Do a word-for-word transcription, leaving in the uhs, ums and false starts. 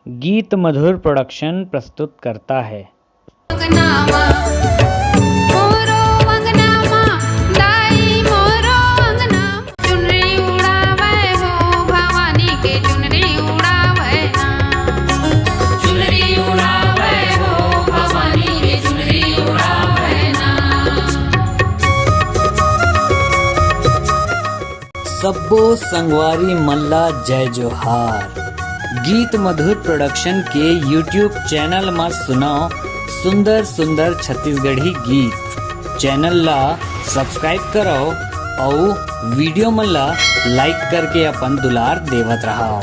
गीत मधुर प्रोडक्शन प्रस्तुत करता है। अंगना मा, मोरो अंगना मा, दाई मोरो अंगना मा। चुनरी उड़ावे हो भवानी के, चुनरी उड़ावे ना। चुनरी उड़ावे हो भवानी के, चुनरी उड़ावे ना। सब्बो संगवारी मन ला जय जोहार। गीत मधुर प्रोडक्शन के YouTube चैनल म सुनव सुंदर सुंदर छत्तीसगढ़ी गीत। चैनल ला सब्सक्राइब करव अउ वीडियो मन ला लाइक करके अपन दुलार देवत रहव।